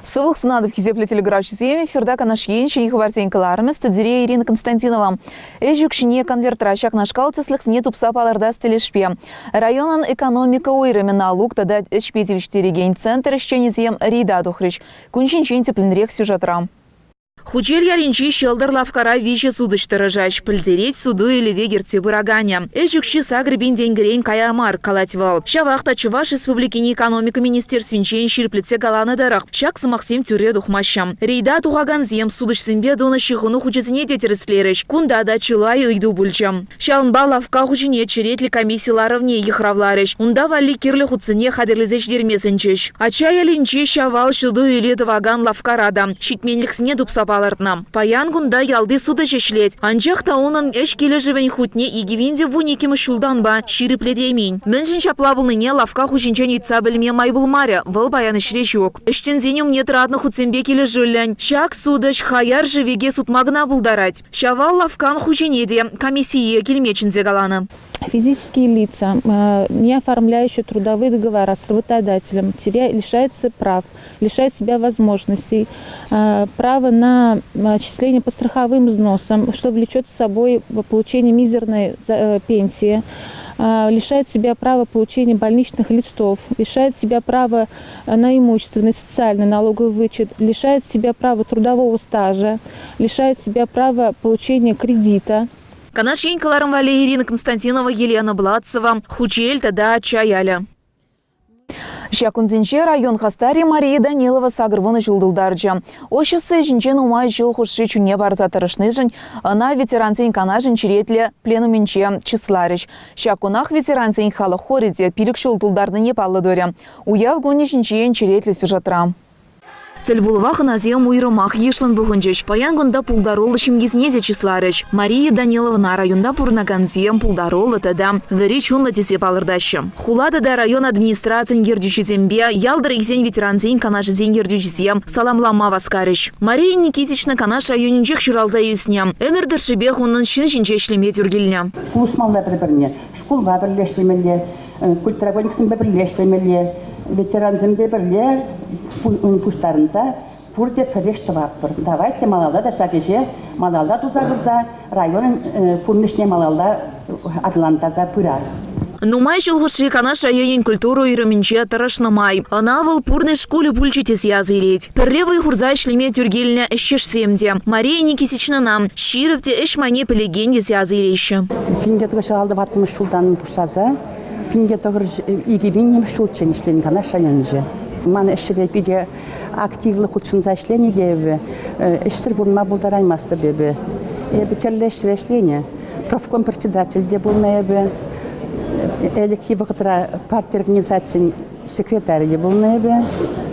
Сывлӑх сунатӑп, хисеплӗ телеграфҫӑсем. Эфирта Канаш Ен ҫӗнӗ хыпарсен кӑларӑмӗ студире Ирина Константинова. Ӗҫ укҫине конвертра ҫакнашкал тӗслӗхсене тупса палӑртас тӗлӗшпе районӑн экономика уйрӑмӗ налук тата ӗҫпе тивӗҫтерекен центр ӗҫченӗсем рейда тухрӗҫ. Кун ҫинчен тӗплӗнрех сюжетра. Хучел ялӗнчи Ҫӑлтӑр лавккара виҫӗ сутӑҫ тӑрӑшаҫ, пӗлтерет суту-илӗве ертсе пыраканӗ. Ӗҫ укҫи 8000 тенкӗрен кая мар, калать вӑл. Ҫавах та Чӑваш Республикин Экономика министерствинчен ҫирӗплетсе каланӑ тӑрӑх, ҫак сӑмахсем тӳрре тухмаҫҫӗ. Рейда тухакансем сутӑҫсемпе тунӑ ҫыхӑну хучӗсене те тӗрӗслерӗҫ. Кунта та чылай ыйту пулчӗ. Ҫавӑнпа лавкка хуҫине черетлӗ комисси ларӑвне йыхравларӗҫ. Унта валли кирлӗ хутсене хатӗрлесе ҫитерме сӗнчӗҫ. Ачча ялӗнчи Ҫавал суту-илӳ тӑвакан лавккара та ҫитменлӗхсене тупса палӑртнӑ. Паян кунта ялти сутӑҫ ӗҫлет. Анчах та унӑн ӗҫ килӗшӗвӗн хутне 2012-мӗш ҫултанпа ҫирӗплетеймен. Мӗншӗн ҫапла пулнине лавкка хуҫинчен ыйтса пӗлме май пулмарӗ, вӑл паян ӗҫре ҫук. Ӗҫченсен умне тӑратнӑ хутсемпе килӗшӳллӗн ҫак сутӑҫ хаяр шӗвеке сутма кӑна пултарать. Ҫавал лавккан хуҫине те комиссие килме чӗнсе каланӑ. Физические лица, не оформляющие трудовые договора с работодателем, лишаются прав, лишают себя возможностей, права на отчисление по страховым взносам, что влечет с собой получение мизерной пенсии, лишают себя права получения больничных листов, лишают себя права на имущественный, социальный налоговый вычет, лишают себя права трудового стажа, лишают себя права получения кредита. Канаш Ен кӑларӑм валли Ирина Константинова, Елена Блацева, Хучел тата Ачча ялӗ. Ҫак кунсенче район хастарӗ Мария Данилова 80 ҫул тултарчӗ. Оҫӑсси ӗҫӗнче нумай ҫул хушши чунне парса тӑрӑшнишӗн ӑна ветерансен канашӗн черетлӗ пленумӗнче чысларӗҫ. Ҫак кунах ветерансен халӑх хорӗ те 5 ҫул тултарнине паллӑ турӗ. Уяв кунӗ ҫинчен черетлӗ сюжетра. Тӗлпулӑва хӑнасем уйрӑмах йышлӑн пухӑнчӗҫ. Паян кунта пултаруллӑ ҫемьесене те чысларӗҫ. Мария Даниловна районта пурӑнакансем пултаруллӑ тата вӗри чунлӑ тесе палӑртаҫҫӗ. Хула тата район администрацийӗн ертӳҫисемпе ял тӑрӑхӗсен ветерансен канашӗсен ертӳҫисем саламлама васкарӗҫ. Мария Никитична Канаш районӗнчех ҫуралса ӳснӗ. Ӗмӗр тӑршшӗпех унӑн ҫын ҫинче ӗҫлеме тӳр килнӗ. Пулӑшмалла пӗр-пӗрне, шкулпа пӗрле ӗҫлемелле, культработниксемпе пӗрле ӗҫлемелле, ветерансемпе пӗрле пуҫтарӑнса пурте пӗрех тӑватпӑр. Давайте малалла та ҫак ӗҫе малалла туса пырса районӑн пурнӑҫне малалла аталантарса пырар. Нумай ҫул хушши Канаш районӗн культура уйрӑмӗнче тӑрӑшнӑ май ӑна вӑл пурнӑҫ шкулӗ пулчӗ тесе аса илет. Пӗрле вӑй хурса ӗҫлеме тӳр килнӗ ӗҫтешсем те Мария Никитичнӑна ҫирӗп те ӗҫ майне пӗлекен тесе аса илеҫҫӗ. 1954 ҫултан пуҫласа 1902 ҫулччен ӗҫленӗ Канаш районӗнче. Ман ӗҫре питӗ активлӑ хутшӑнса ӗҫленӗ те эпӗ. Ӗҫсӗр пурӑнма пултараймастӑп эпӗ. Эпӗ тӗрлӗ ӗҫре ӗҫленӗ. Профком председатель те пулнӑ эпӗ. Ӗлӗкхи вӑхӑтра парти организацийӗн секретарӗ те пулнӑ эпӗ,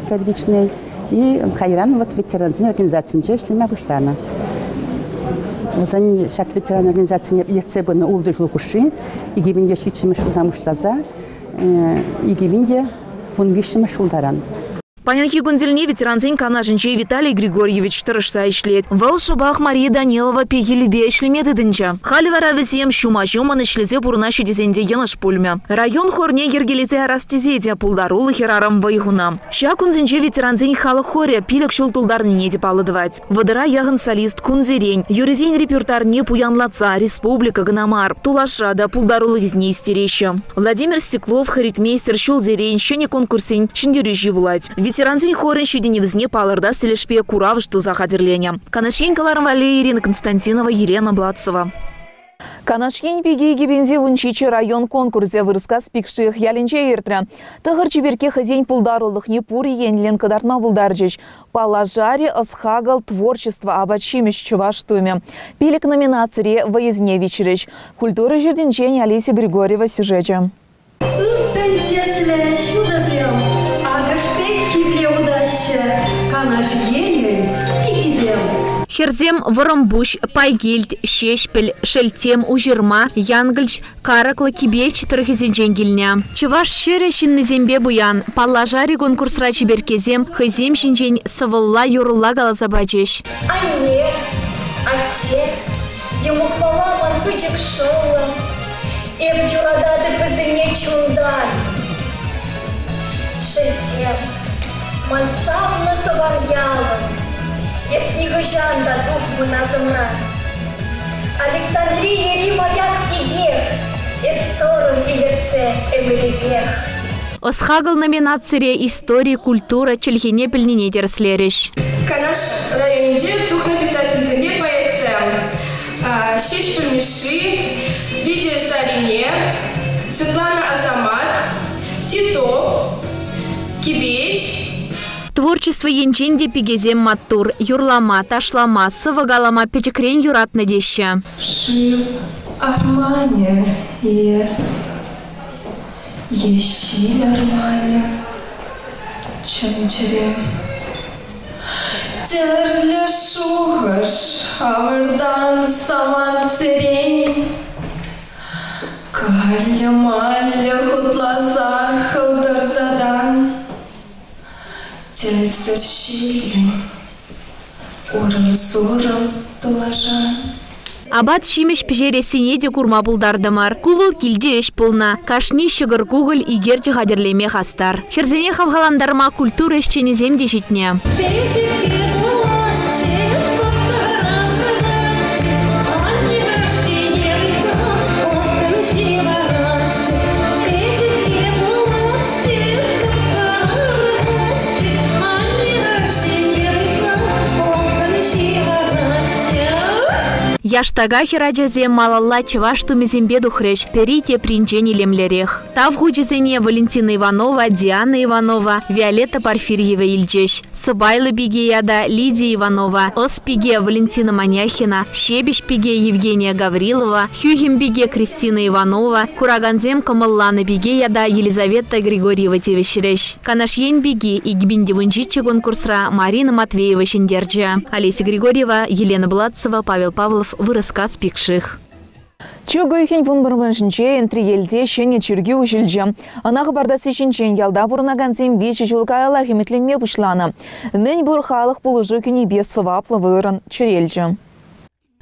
первичный. И кайран вот ветерансен организацийӗнче ӗҫлеме пуҫланӑ. Вӗсен ҫак ветеран организацине ертсе пынӑ ултӑ ҫул хушши 2007 ҫултан пуҫласа 2013 ҫултаран. Паянхи кун тӗлне ветерансен канашӗнче Виталий Григорьевич тӑрӑшса ӗҫлет. Вӑл шӑпах Мария Данилова пехилӗпе ӗҫлеме тытӑнчӗ. Халӗ вара вӗсем ҫума-ҫумӑн ӗҫлесе пурӑнаҫҫӗ тесен те йӑнӑш пулмӗ. Район хорне йӗркелесе ярас тесе те пултаруллӑ хӗрарӑм вӑй хунӑ. Ҫак кунсенче ветерансен халӑх хорӗ 5 ҫул тултарнине те паллӑ тӑвать. Вӑтӑра яхӑн солист кунсерен юрӑсен репертуарне пуянлатса республика кӑна мар, тулашра та пултарулӑхӗсене ӳстереҫҫӗ. Владимир Стеклов хоритмейстер ҫулсерен ҫӗнӗ конкурссен ҫӗнтерӳҫи пулать. Ветерансен хорӗн ҫитӗнӗвӗсене палӑртас тӗлӗшпе куравӑш туса хатӗрленӗ. Канаш Ен кӑларӑм валли Ирина Константинова, Елена Блацева. Канаш Ен пики 2017 район конкурсӗ Вырӑскас Пикших ялӗнче иртрӗ. Тӑхӑр чиперкке хӑйсен пултарулӑхне пур енлӗн кӑтартма пултарчӗҫ. Паллашари ӑс-хакӑл творчество апат-ҫимӗҫ чӑваш тумӗ. Пилӗк номинацире вӑйӑсене виҫрӗҫ. Культура ҫуртӗнчен Олеся Григорьева сюжечӗ. Ылтӑн тӗслӗ ҫутӑсем акӑш пек хитре утаҫҫӗ Канаш енӗн пикисем. Хӗрсем Вӑрӑмпуҫ, Пайкилт, Ҫеҫпӗл, Шелттем, Уҫырма, Янкӑлч, Карӑклӑ Кипеч тӑрӑхӗсенчен килнӗ. Чӑваш ҫӗрӗ ҫыннисемпе пуян. Паллашар-и конкурсра чиперккесем хӑйсем ҫинчен сӑвӑлла-юрӑлла каласа пачӗҫ. Анне, атте, йӑмӑкпала ман пӗчӗк шӑллӑм, эп юрататӑп вӗсене чунтан. Шелтем. Ман савнӑ тӑван ялӑм, эс нихӑҫан та тухмӑн асӑмран. Александрийӑри маяк пекех, эс тӑрӑн илӗртсе ӗмӗрӗпех. Ӑс-хакӑл номинацире истори, культура, чӗлхене пӗлнине тӗрӗслерӗҫ. Канаш районӗнче тухнӑ писательсемпе поэтсем Ҫеҫпӗл Мишши, Лидия Сарине, Светлана Асамат, Титов, Кипеч. Творчество енчен те пикесем маттур. Юрлама, ташлама, сӑвӑ калама пӗчӗкрен юратнӑ теҫҫӗ. Шыв арманӗ эс, е ҫил арманӗ, чӑн чӗрем. Тӗрлӗ шухӑш авӑртан самантсерен Каллӗ-маллӗ хутласа хӑлтӑртатан Тӗлсӗр ҫиллӗн урӑм-сурӑм тулашан. Апат-ҫимӗҫ пӗҫерессине те курма пултартӑмӑр. Ку вӑл килти ӗҫ пулнӑ. Кашни ҫӑкӑр-кукӑль, икерчӗ хатӗрлеме хастар. Хӗрсене хавхалантарма культура ӗҫченӗсем те ҫитнӗ. Яштака хӗрачасем малалла чӑваш тумӗсемпе тухрӗҫ, пӗри тепринчен илемлӗрех. Тав хучӗсене Валентина Иванова, Диана Иванова, Виолетта Порфирьева илчӗҫ. Сӑпайлӑ пике ята Лидия Иванова, ӑс пике Валентина Маняхина, ҫепӗҫ пике Евгения Гаврилова, хӳхӗм пике Кристина Иванова, куракансем кӑмӑлланӑ пике ята Елизавета Григорьева тивӗҫрӗҫ. Канаш ен пики 2017 конкурсра Марина Матвеева ҫӗнтерчӗ. Олеся Григорьева, Елена Бладцева, Павел Павлов, Вырӑскас Пикших. Чӳк уйӑхӗн вунпӗрмӗшӗнче Энтриелте ҫӗнӗ чиркӳ уҫӑлчӗ. Ӑна хӑпартасси ҫинчен ялта пурӑнакансем виҫӗ ҫул каяллах ӗмӗтленме пуҫланӑ. Мӗн пур халӑх пулӑшу кӳнипе сӑваплӑ вырӑн чӗрелчӗ.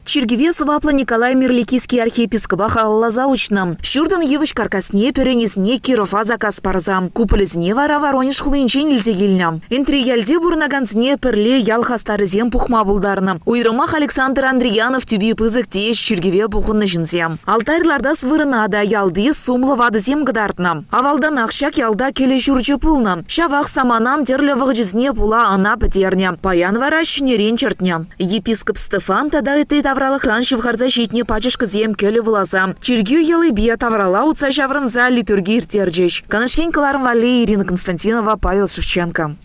Чиркӗве сӑваплӑ Николай Мирликийский архиепископа халалласа уҫнӑ. Ҫуртӑн йывӑҫ каркасне, пӗренесене Кирова заказ парса, куполӗсене вара Воронеж хулинчен илсе килнӗ. Энтрияльте пурӑнакансене пӗрле ял хастарӗсем пухма пултарнӑ. Уйрӑмах Александр Андриянов тӳпи пысӑк тейӗҫ чиркӗве пухӑннӑ ҫынсем. Алтарь лартас вырӑна та ялти сумлӑ ватӑсем кӑтартнӑ. Авалтанах ҫак ялта кӗлӗ ҫурчӗ пулнӑ. Ҫавах саманан тӗрлӗ вӑхӑчӗсене пула ӑна пӗтернӗ. Паян вара ҫӗнӗрен чӗртнӗ. Епископ Стефан тата ытти тавралӑхран ҫывхарса ҫитнӗ пачӑшкӑсем кӗлӗ вуласа, чиркӳ йӑлипе тавралла утса ҫаврӑнса литурги ирттерчӗҫ. Канаш ен кӑларӑм валли Ирина Константинова, Павел Шевченко.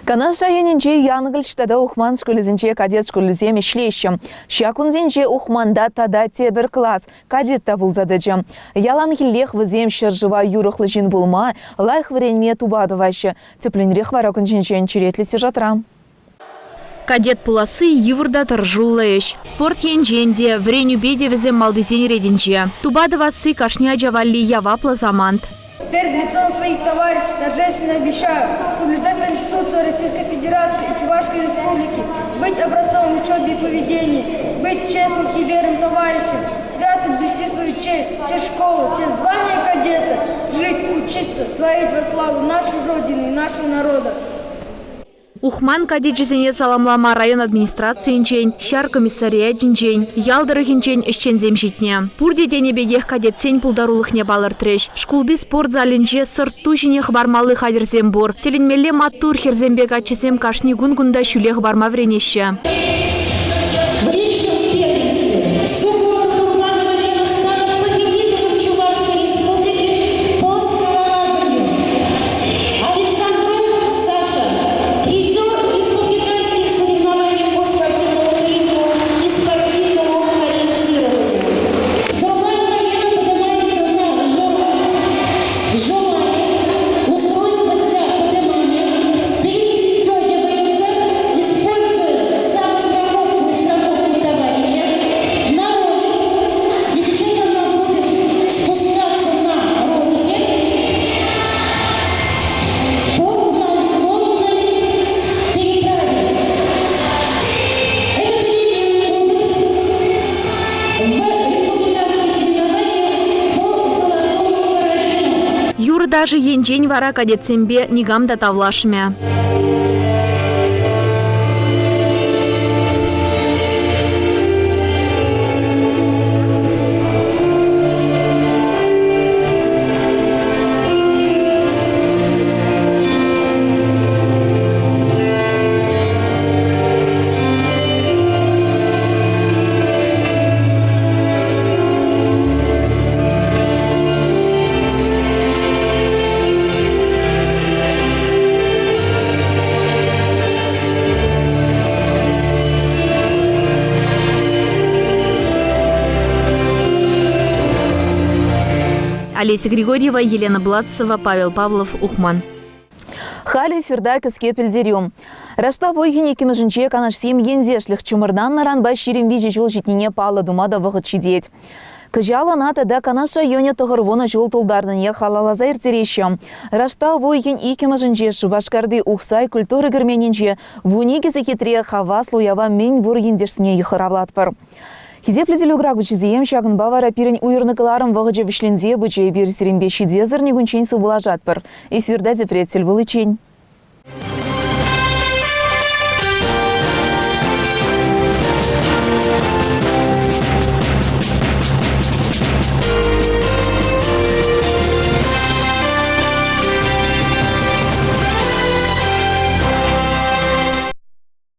Канаш районӗнчи Янкӑлч тата Ухман шкулӗсенче кадет шкулӗсем ӗҫлеҫҫӗ. Ҫак кунсенче Ухманта тата тепӗр класс кадет та пулса тӑчӗ. Яланхиллех вӗсем ҫӗршыва юрӑхлӑ ҫын пулма, лайӑх вӗренме тупа тӑваҫҫӗ. Тӗплӗнрех вара кун ҫинчен черетлӗ сюжетра. Кадет пуласси йывӑр та тӑрӑшуллӑ ӗҫ. Спорт енчен те, вӗренӳпе те вӗсем малтисен ретӗнче. Тупа тӑвасси кашни ача валли яваплӑ самант. Перед лицом своих товарищей торжественно обещаю соблюдать Конституцию Российской Федерации и Чувашской Республики, быть образцом в учебе и поведении, быть честным и верным товарищем, свято блюсти свою честь, честь школы, честь звания кадета, жить, учиться, творить во славу нашей Родины и нашего народа. Ухман кадечӗсене саламлама район администрацийӗнчен, ҫар комиссариачӗнчен, ял тӑрӑхӗнчен ӗҫченсем ҫитнӗ. Пурте тенӗ пекех кадетсен пултарулӑхне палӑртрӗҫ. Шкулти спорт залӗнче сӑрт-ту ҫине хӑпармалли хатӗрсем пур. Тӗлӗнмелле маттур хӗрсемпе каччӑсем кашни кун кунта ҫӳле хӑпарма вӗренеҫҫӗ. В личном первенстве субботу Турманова Лена стала победителем Чувашской Республики по скалолазанию. Александров Саша, призер республиканских соревнований по спортивному туризму и спортивному ориентированию. Турманова Лена поднимается на желание, устройство для поднимания, перестегивается, используя самостоятельно. Юрӑ-ташӑ енчен вара кадетсемпе никам та тавлашмӗ. Олеся Григорьева, Елена Бладцева, Павел Павлов, Ухман. Халӗ эфирта кӗске пӗлтерӳ. Раштав уйӑхӗн иккӗмӗшӗнче Канашсем ентешлӗх чӑмӑртаннӑранпа 23 ҫул ҫитнине паллӑ тума та вӑхӑт ҫитет. Кӑҫал ӑна тата Канаш районӗ 90 ҫул тултарнине халалласа ирттереҫҫӗ. Раштав уйӑхӗн иккӗмӗшӗнче Шупашкарти Ухсай культура керменӗнче 12 сехетре хаваслӑ уява мӗн пур ентешсене йыхӑравлатпӑр. Хисеплӗ телеграфҫӑсем, ҫакӑнпа вара пирӗн уйӑрнӑ кӑларӑм вӑхӑчӗ вӗҫленсе пычӗ. Эпир сирӗнпе ҫитес эрнекунччен сывпуллашатпӑр. Эфирта тепре тӗл пуличчен.